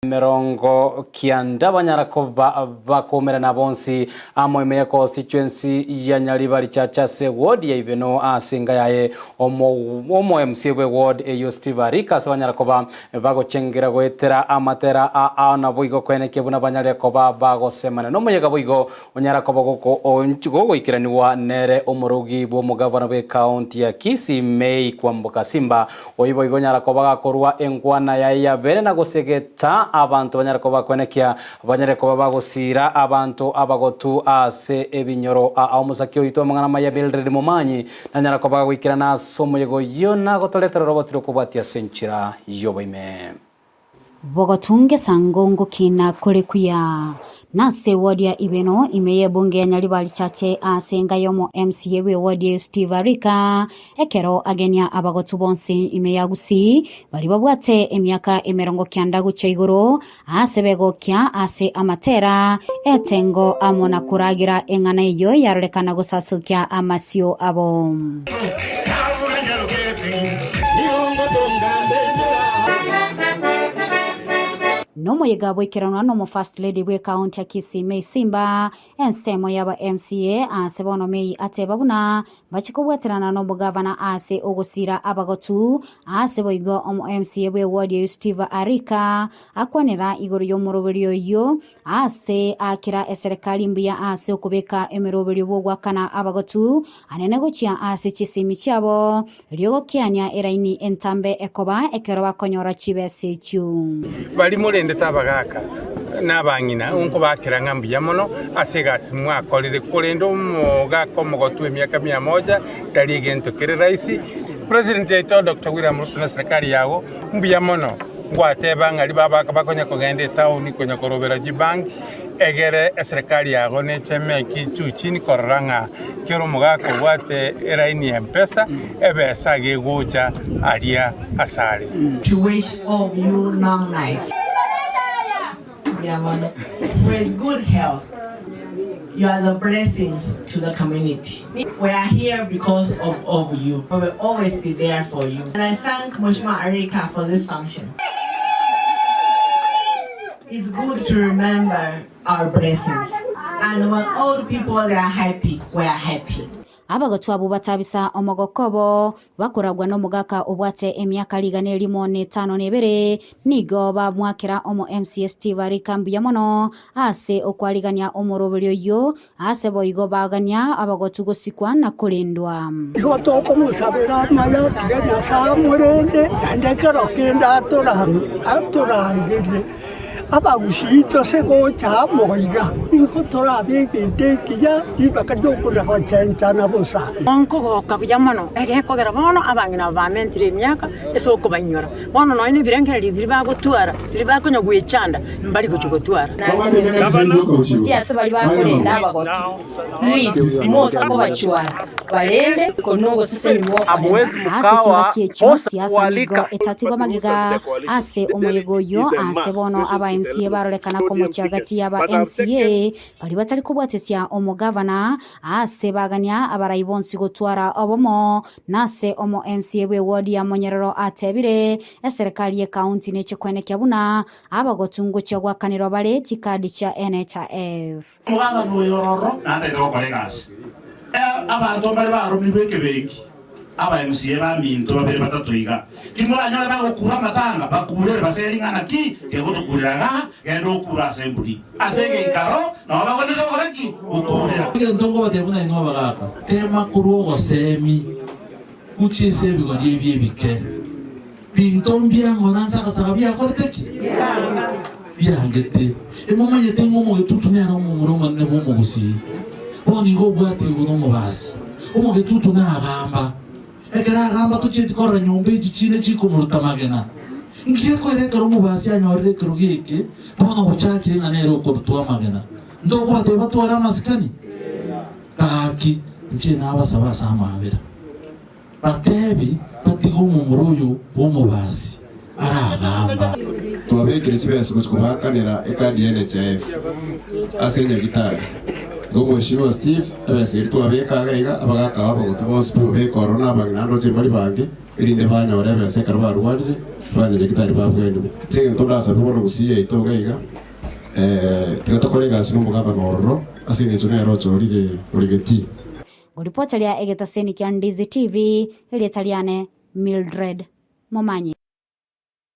90 banyara koba bakoumerana bonsi amo ime ya constituency ya Nyaribari Church ase ward ya Ibeno ase enga yaye omo MCA bwe ward eyio Steve Arika ase banyara koba bagochengera goetera amatera a ao naboigo koenekia buna banyarire koba bagosemania nomoyega boigo Onyara koba gogoikeranigwa nere omorogi bw'omogavana bw'ekaunti ya Kisii May Kwamboka Simba, oyio boigo onyara koba gakorua enkwana yaye ya bene na gosegeta abanto banyare koba bakwenekia banyare koba bagosiira abanto abagotu ase ebinyoro. Aa omosaki oito amang'ana amaya Mildred Momanyi nanyara koba gagoikerana ase omoyega oyio na gotoretera oroboti rokobwatia ase enchera y'oboime. Bogotunga esango ngokina kore kuya. Nase eward ya Ibeno ime y'ebunge ya Nyaribari Chache ase enga y'omo MCA bw'eward eyo Steve Arika ekero agenia abagotu bonsi ime ya Gusii baria babwate emiaka 90 gochia igoro ase begokia ase amatera, etengo amo na koragera eng'ana eyio yarorekana gosasokia amasio abo. Nomoyega bw'ekeranwa nomo First Lady bw'ecounty ya Kisii May Simba, ensemo y'aba MCA ase bono May ateba buna mbache kobwaterana nomogavana ase ogosira abagotu ase boigo omo MCA bw'eward eyio Steve Arika akwanera igoro y'omoroberio oyio Aase a kera eserekari mbuya ase okobeka emeroberio bw'ogoakana abagotu anene gochia ase chisimi chiabo, erio gokiania eraini entambe ekoba ekero bakonyora chibesa echio. Baria morendete abagaaka na abang'ina, nkobakera ng'a mbuya mono ase egasi mwakorire, korende omogaka omogotu emiaka mia moja tari egento kere rahisi. President yaito Doctor William Ruto na serikali yago mbuya mono. Ngwateba ng'a ribaga bakonya kogenda etaoni konya korobera chibank, egere eserekari yago necheme eki chini korora ng'a kera omogaka obwate eraini ya Mpesa, ebesa gegocha aria asare. To wish all of you long life. Mbuya mono. With good health. You are the blessings to the community. We are here because of of you. We will always be there for you. And I thank Mheshimiwa Arika for this function. It's good to remember our blessings. And when old people they are happy, we are happy. Abagotu abwo batabisa omogoko obo, bakoragwa nomogaka obwate emiaka rigana erimo na etano na ebere, nigo bamwakera omo MCA Steve Arika mbuya mono ase okwarigania omoroberio oyio, ase boigo bagania abagotu gosikwa na korendwa. Igo tokomosabera amaya, tiga Nyasae amorende, naende ekero kende atorangerie. Abagusii tose gocha amo iga, nigo torabe egento ekiya ribaga ri'okonya gochenchana bosa. Nkogoka buya mono, egekogera bono abang'ina aba bamentire emiaka ase okobainyora. Bono nonya nebirengererio biria bagotwara, biria bakonya gwechanda, mbari gochia gotwara. Gavana, gochia ase baria bakorenda abagotu, please mosa kobachwara, barende korwa nogosesenigwa okonene. Ase chingaki echio siasa nigo etatigwa magega ase omoyega oyio ase bono aba MCA barorekana komochia gati y'aba MCA baria batari kobwatesia omogavana ase bagania abarai bonsi gotwara obomo nase omo MCA bw'eward ya Monyerero atebire eserekari y'ecounty neche koenekia buna abagotu ngochia goakanerwa bare chikadi chia NHIF. Omogabane oyo ororo natagete gokora egasi. Abanto mbare baromirwe ekebenki, aba MCA baminto babere batato iga. Ki moranyore bagokura amatanga, bakurere baseri ng'a naki kegotokurera igaa, genda okure ase emburi. Ase egeikaro nabo bagwenerete gokora ki? Gokurera. Egento nkobatebia buna inwe abagaaka, tema korwa ogosemi gochia ase ebigori ebi ebike. Binto mbiang'ora nsagasaga biakorete ki? Biangete. Imomanyete ng'a omogetutu nere omomura omonene bw'omogusii? Bono igo obwatire buna omobasi. Omogetutu nagamba. Ekero agamba tochieti korora nyomba echi chinde chikomoruta magena. Inki gekoera ekero omobasi anyorire ekerogo eke, bono gochakire ng'a nere okorutwa amagena? Ntokobatebia batware amasikani? Gaki, inche nabasaba ase amaabera. Batebi batige omomura oyo bw'omobasi aragamba. Twabekire chibesa gochia kobaakanera ekadi ya NHIF ase enyagitari. Igo Mheshimiwa Steve, ebesa eria twabeka iga iga, abagaka aba abagotu bonsi pi babeke ororo na abang'ina ndoche mbari bange, erinde banyore ebesa ekero barwarire. Abanyagitari babwenigwe. Ase egento ndasabe bono gusii yaito iga iga, tiga tokore egasi na omogabana ororo, ase engencho nere ochorire ore getii. Ngoripota ria egetaseni kia Ndizi TV, erieta riane Mildred Momanyi.